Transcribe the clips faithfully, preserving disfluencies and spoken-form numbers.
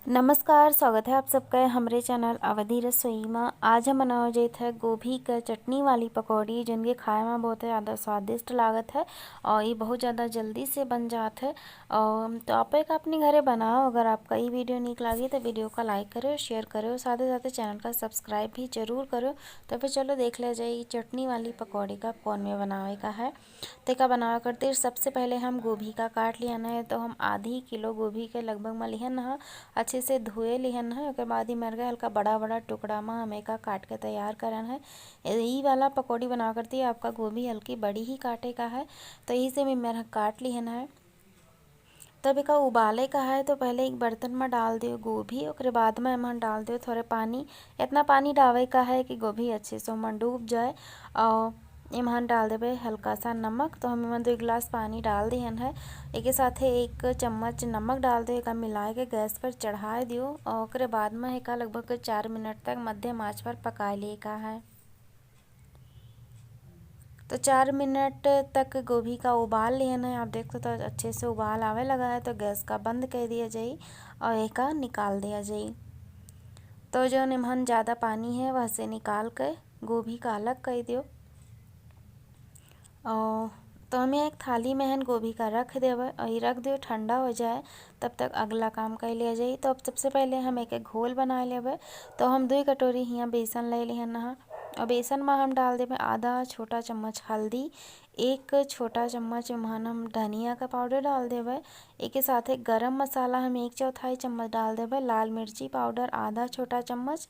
नमस्कार, स्वागत है आप सबका हमरे चैनल अवधी रसोई मा। आज हम बनावे जात है गोभी का चटनी वाली पकौड़ी, जोन के खाए मा बहुत ही ज्यादा स्वादिष्ट लागत है और ये बहुत ज्यादा जल्दी से बन जात है। और तो आप एक अपने घरे बनाओ। अगर आपका ये वीडियो नीक लागी तो वीडियो का लाइक करो, शेयर करो, साथे साथे चैनल का सब्सक्राइब भी जरूर करो। तो फिर चलो देख लिया जाए ये चटनी वाली पकौड़ी का कौन में बनावे का है। तेका बनावे खातिर सबसे पहले हम गोभी का काट लिहन है। तो हम आधी किलो गोभी के लगभग मा लिहन ह। अच्छे से धोए लिहन है। ओकर बाद ही मेर के हल्का बड़ा बड़ा टुकड़ा मा हम एका काट के तैयार करन है। ई वाला पकौड़ी बनावे खातिर आपका गोभी हल्की बड़ी ही काटे का है, तो यही से मैं मेर काट लिहन है। तब एका उबाले का है, तो पहले एक बर्तन मा डाल दियो गोभी, ओकरे बाद मा एमन डाल दियो थोड़े पानी। इतना पानी डावे का है कि गोभी अच्छे से ओमन डूब जाए। और एमन डाल देबे हल्का सा नमक। तो हम एमन दो गिलास पानी डाल दिहन है। एके साथे एक चम्मच नमक डाल दे, एका मिला के गैस पर चढ़ा दियो और ओकरे बाद मा एका लगभग चार मिनट तक मध्यम आंच पर पका लिए का है। तो चार मिनट तक गोभी का उबाल लिहन है। आप देख सकते हो अच्छे से उबाल आवे लगा है, तो गैस का बंद कर दिया जाई और एका निकाल दिया जाई। तो जो निम्हन ज़्यादा पानी है, वह से निकाल के गोभी का अलग कर दियो। और तो हम एक थाली में हन गोभी का रख देवे और ये रख दियो ठंडा हो जाए, तब तक अगला काम कर लिया जाई। तो अब सबसे पहले हम एक, एक घोल बना लेवे। तो हम दो कटोरी हियाँ बेसन ले लिहन हा और बेसन में हम डाल देवे आधा छोटा चम्मच हल्दी, एक छोटा चम्मच एमन हम धनिया का पाउडर डाल देवे। एके साथे गरम मसाला हम एक चौथाई चम्मच डाल देवे, लाल मिर्ची पाउडर आधा छोटा चम्मच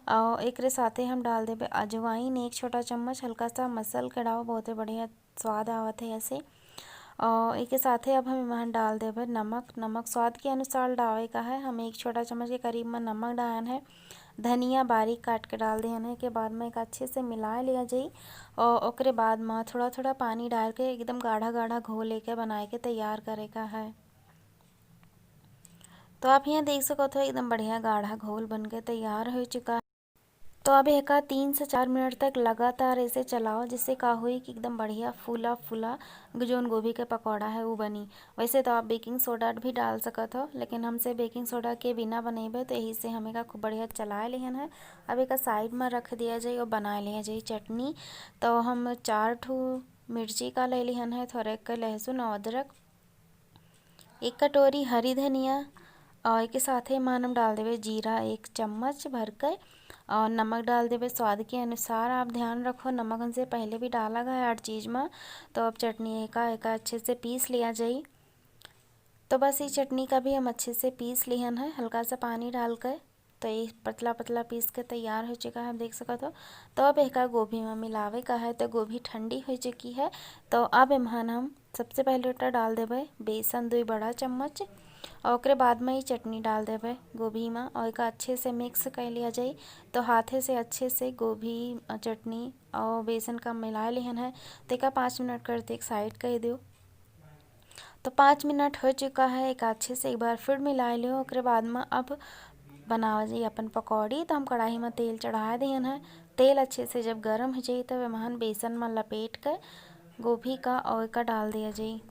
और एकरे साथे हम डाल देवे अजवाइन एक छोटा चम्मच। हल्का सा मसल के डाओ, बहुत ही बढ़िया स्वाद आवत है ऐसे। और एके साथे अब हम एमन डाल देवे नमक। नमक स्वाद के अनुसार डावे का है। हम एक छोटा चम्मच के करीब में नमक डालन है। धनिया बारीक काट के डाल दिहन है। के बाद में एक अच्छे से मिला लिया जाई और ओकरे बाद में थोड़ा थोड़ा पानी डाल के एकदम गाढ़ा गाढ़ा घोल लेके बनाए के तैयार करे का है। तो आप यहाँ देख सकत हो एकदम बढ़िया गाढ़ा घोल बन के तैयार हो चुका है। तो अब एका तीन से चार मिनट तक लगातार ऐसे चलाओ, जिससे का होई कि एकदम बढ़िया फूला फूला जौन गोभी के पकौड़ा है वो बनी। वैसे तो आप बेकिंग सोडा भी डाल सकत हो, लेकिन हमसे बेकिंग सोडा के बिना बनेबे, तो यही से हम एका खूब बढ़िया चलाए लिहन है। अब एका साइड में रख दिया जाई और बनाए लिया जाई चटनी। तो हम चार ठो मिर्ची का ले लिहन है, थोड़े के लहसुन और अदरक, एक कटोरी हरी धनिया और एके साथे मान हम डाल देवे जीरा एक चम्मच भर के और नमक डाल देवे स्वाद के अनुसार। आप ध्यान रखो, नमक हमसे पहले भी डाला गया हर चीज़ में। तो अब चटनी एका एका अच्छे से पीस लिया जाई। तो बस ये चटनी का भी हम अच्छे से पीस लिहन है हल्का सा पानी डाल के। तो ये पतला पतला पीस के तैयार हो चुका है, आप देख सकत हो। तो अब एका गोभी में मिलावे का है। तो गोभी ठंडी हो चुकी है। तो अब एमहन हम सबसे पहले ओटा डाल देबे बेसन दुई बड़ा चम्मच और ओकरे बाद में ही चटनी डाल देबे गोभी में और एका अच्छे से मिक्स कर लिया जाई। तो हाथे से अच्छे से गोभी, अ, चटनी और बेसन का मिला लिहन है। तो एका पाँच मिनट करते एक साइड कर दियो। तो पाँच मिनट हो चुका है, एका अच्छे से एक बार फिर मिला लियो। ओकरे बाद में अब बनावा जाई अपन पकौड़ी। तो हम कढ़ाई में तेल चढ़ा दिहन है। तेल अच्छे से जब गरम हो जाई, तब एमहन बेसन में लपेट के गोभी का और एका डाल दिया जाई।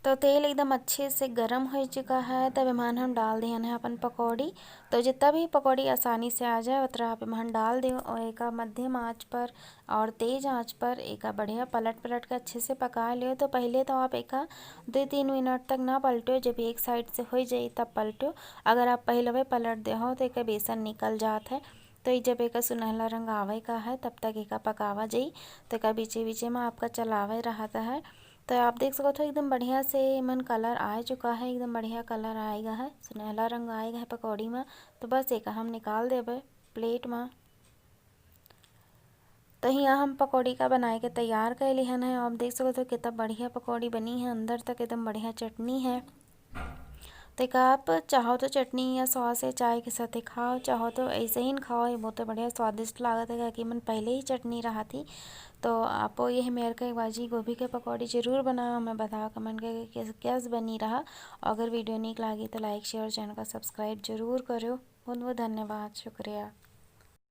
तो तेल एकदम अच्छे से गरम हो चुका है, तब एमहन हम डाल दिहन है अपन पकौड़ी। तो जितना भी पकौड़ी आसानी से आ जाए, उतना आप एमहन डाल दियो और एका मध्यम आंच पर और तेज आंच पर एका बढ़िया पलट पलट के अच्छे से पका लियो। तो पहले तो आप एका दो तीन मिनट तक ना पलटो, जब एक साइड से हो जाई तब पलटो। अगर आप पहलवे पलट दे हो तो एका बेसन निकल जात है। तो ये जब एका सुनहला रंग आवे का है तब तक एका पकावा जाई। तो एका बीचे बीचे में आपका चलावे रहता है। तो आप देख सकत हो एकदम बढ़िया से एमन कलर आ चुका है, एकदम बढ़िया कलर आएगा है, सुनहला रंग आएगा है पकौड़ी में। तो बस एका हम निकाल देबे प्लेट में। तो हियाँ हम पकौड़ी का बनाए के तैयार कर लिहन है। आप देख सकत हो कितना बढ़िया पकौड़ी बनी है, अंदर तक एकदम बढ़िया चटनी है। तो एका आप चाहो तो चटनी या सॉस या चाय के साथे खाओ, चाहो तो ऐसे ही खाओ, ये बहुत बढ़िया स्वादिष्ट लागत है, क्योंकि एमन पहले ही चटनी रहा थी। तो आपो ये मेर का एक बाजी गोभी के पकौड़ी जरूर बनाओ, हमें बताओ कमेंट करके कैस-, कैस बनी रहा। और अगर वीडियो नीक लागी तो लाइक, शेयर और चैनल का सब्सक्राइब जरूर करो। बहुत बहुत धन्यवाद, शुक्रिया।